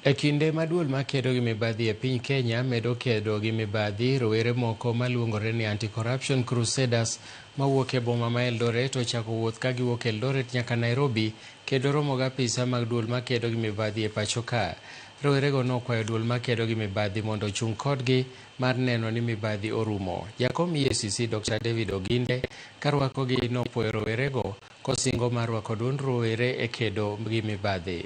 E kinde ma duol makedo gi mibadhi e piny Kenya medo kedo gi mibadhi, rowere moko maluongore ni Anti-Corruption Crusaders mawuok e boma ma Eldoret ochako wuoth ka giwuok Eldoret nyaka Nairobi kendo romo gi apisa mag duol makedo gi mibadhi e pacho ka. Rowerego nokwayo duol makedo gi mibadhi mondo ochung' kodgi mar neno ni mibadhi orumo. Jakom EACC Dr. David Oginde karwakogi nopuoyo rowerego kosingo mar rwako duond rowere e kedo gi mibadhi.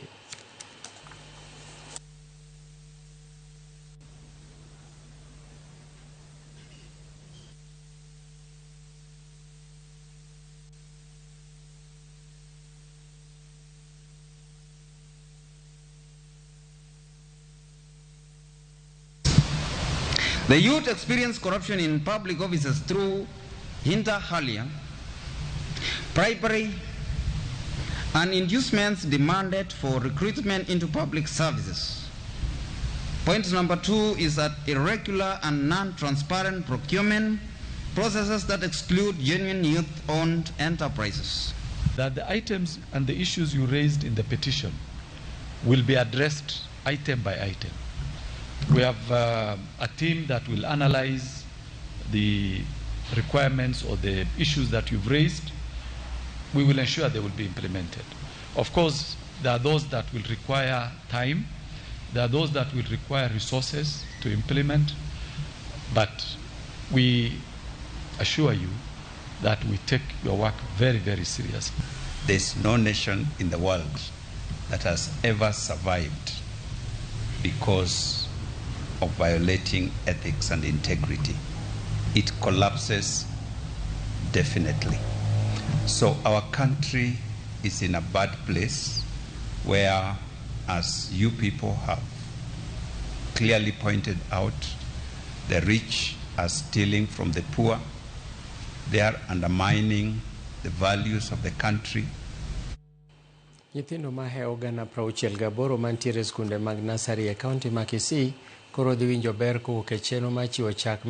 The youth experience corruption in public offices through inter alia, bribery, and inducements demanded for recruitment into public services. Point number 2 is that irregular and non-transparent procurement processes that exclude genuine youth-owned enterprises. That the items and the issues you raised in the petition will be addressed item by item. We have a team that will analyze the requirements or the issues that you've raised. We will ensure they will be implemented. Of course, there are those that will require time. There are those that will require resources to implement. But we assure you that we take your work very, very seriously. There's no nation in the world that has ever survived because of violating ethics and integrity. It collapses definitely. So our country is in a bad place where, as you people have clearly pointed out, the rich are stealing from the poor. They are undermining the values of the country. Nyithindo mahewo 68,000 mantiere e skunde mag nasari e kaunti ma Kisii koro dhi winjo ber kowuok e chenro mar chiwo chak.